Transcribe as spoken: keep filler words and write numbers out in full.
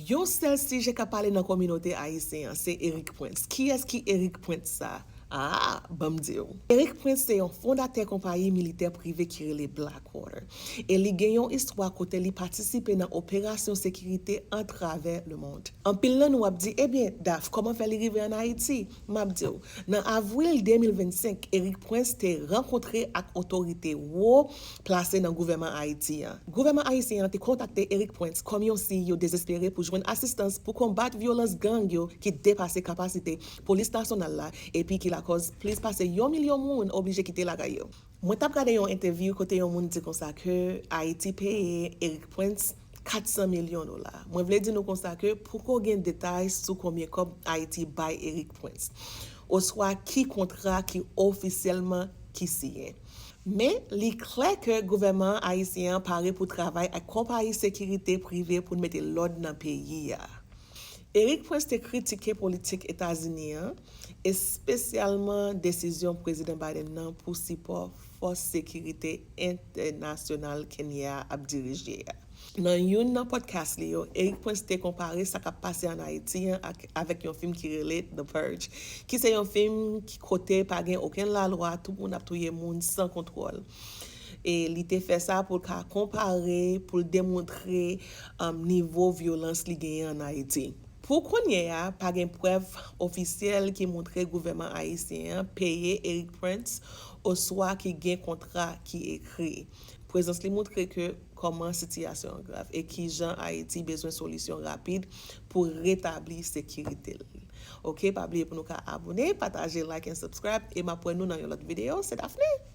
Yon sèl sijè k ap pale nan kominote ayisyen an, se Eric Prince. Kiyès ki Eric Prince sa? Ah, ban m di w. Eric Prince se yon fondatè konpayi militè prive ki rele Blackwater. E li gen yon istwa kote li patisipe nan operasyon sekirite atravè lemonn. Anpil nan nou ap di, ebyen, Daph, kòman fè li rive ann Ayiti? M ap di w, nan avril de mil vennsenk, Eric Prince te rankontre ak otorite wo plase nan gouvènman Ayiti an. Gouvèman ayisyen an te kontakte Eric Prince kòm yon siy yo dezespere pou jwenn asistans pou konbat vyolans gang yo ki depase kapasite polis nasyonal la epi ki lakòz plis pase yon milyon moun oblije kite lakay yo. Mwen t ap gade yon entèvyou kote yon moun di konsa ke Ayiti peye Eric Prince kat san milyon dola. Mwen vle di nou konsa ke poko gen detay sou konbyen kòb Ayiti bay Eric Prince, oswa ki kontra ki ofisyèlman ki siyen. Men, li klè ke gouvènman ayisyen an pare pou travay ak konpayi sekirite prive pou n mete lòd nan peyi a. Eric Prince te kritike politik Etazini an, espesyalman desizyon Prezidan Biden nan pou sipò fòs sekirite entènasyonal Kenya ap dirije a. Nan youn nan podcast li yo, Eric Prince te konpare sa k ap pase ann Ayiti an ak, avèk yon fim ki rele The Purge, ki se yon fim ki kote pa gen okenn lalwa, tout moun ap touye moun san kontwòl. E li te fè sa pou l ka konpare, pou l demontre, um, nivo vyolans li genyen ann Ayiti. Pou kounye a, pa gen prèv ofisyèl ki montre gouvènman ayisyen an peye Eric Prince oswa ki gen kontra ki ekri. Prezans li montre ke kòman sitiyasyon an grav e kijan Ayiti bezwen solisyon rapid pou retabli sekirite l. Oke, pa bliye pou nou ka abone, pataje, like and subscribe, e m ap wè nou nan yon lòt videyo. Se Daphne!